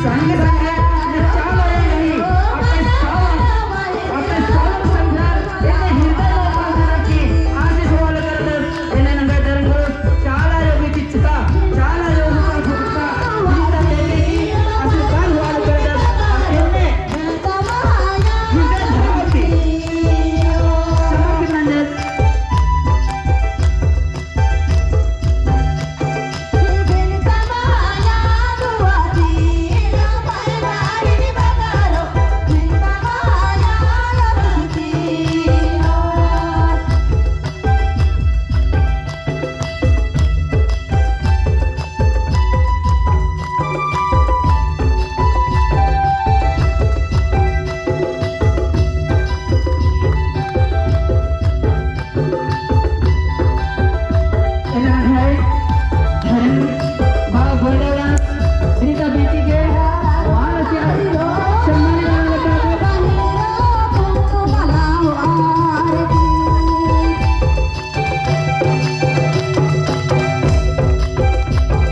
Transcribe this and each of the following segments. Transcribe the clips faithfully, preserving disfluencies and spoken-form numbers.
संगे संगे चाला आयो गही, अपने सावन, अपने सावन संझा, एन्ने हृदय में पाल करम की आशीष वाले कर दे, एन्ने नंगे धर्म गुरु, चाला आयो गही चिच्चका, चाला आयो गही भक्तका, गीता देवी की आशीर्वाद वाले कर दे, एन्ने हृदय धरावती। समर्पित नंजर। एला है धर्म बाबा गोंडवाना रीता बेटी के मान से सम्मानित करना लगता है।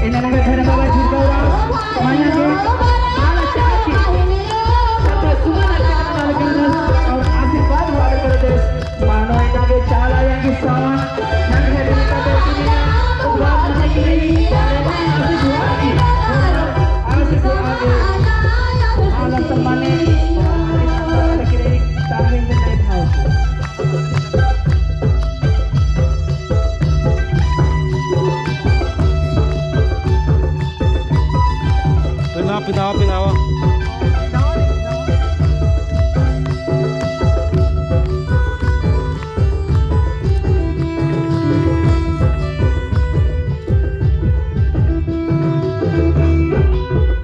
एन्ने नंगे धर्म बाबा झुरका उराँव मइय्याँ गे आला चाची, सबका सुमन अच्छा वाले कर दे और आशीर्वाद वाले कर दे। मानो एन्ने नंगे चाला आयो गही सावन नंगे बेटा बेटी ने उपवास नंजकी रई, आशीर्वाद की, आशीर्वाद की, आला सम्मानित नंजकी रई, तामिल में बैठा हो। पिनावा, पिनावा, पिनावा।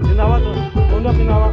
पिनावा तो, कौन पिनावा?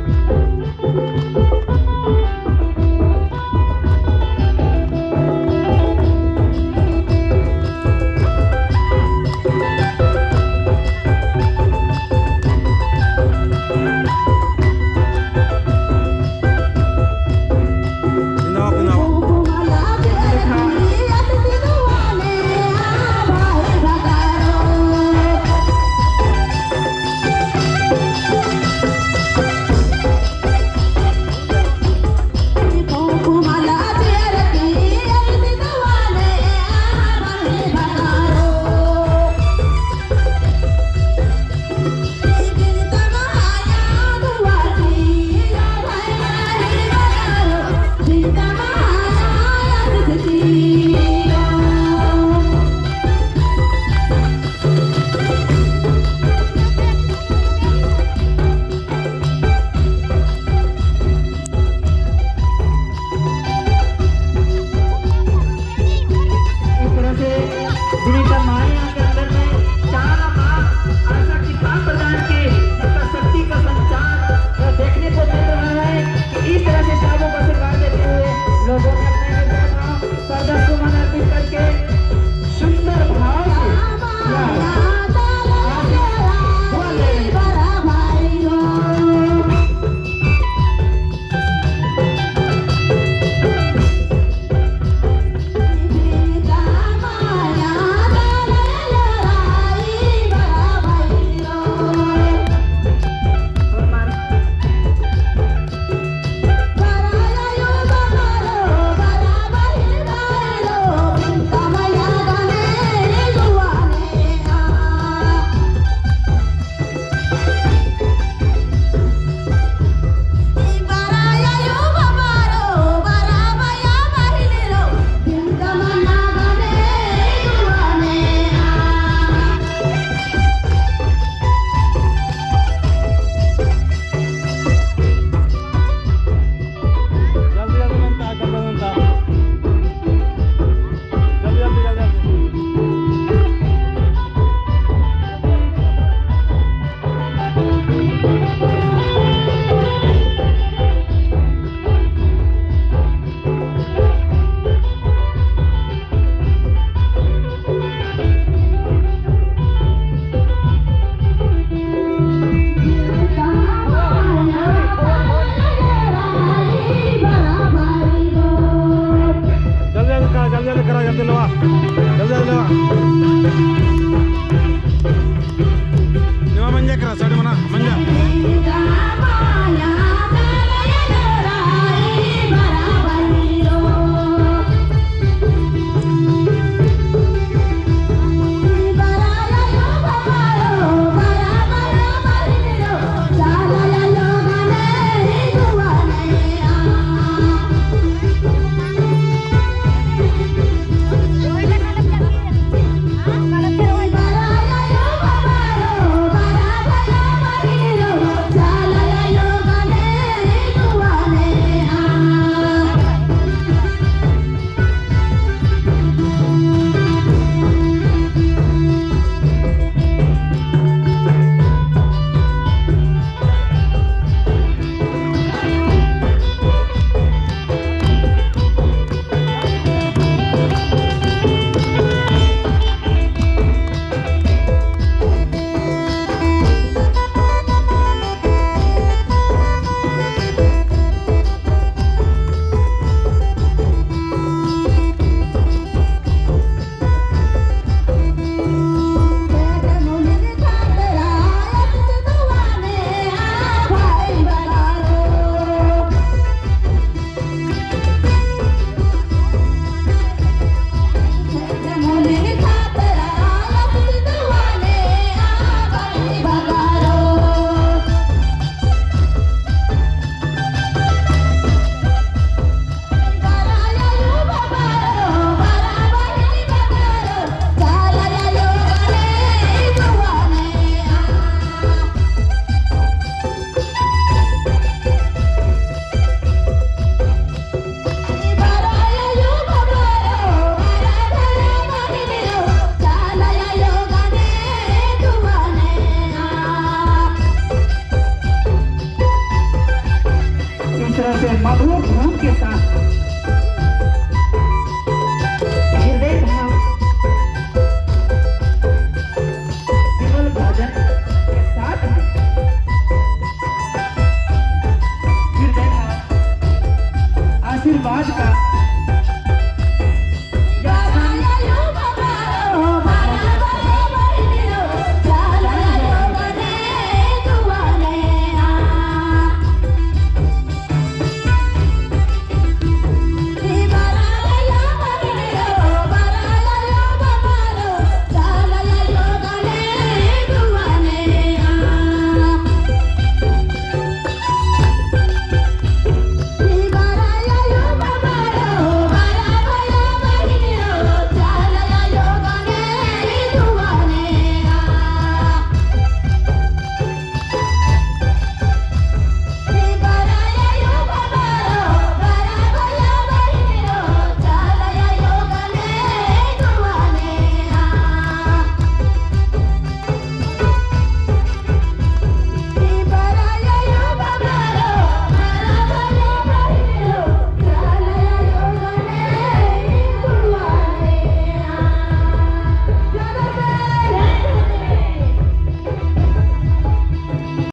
मधुर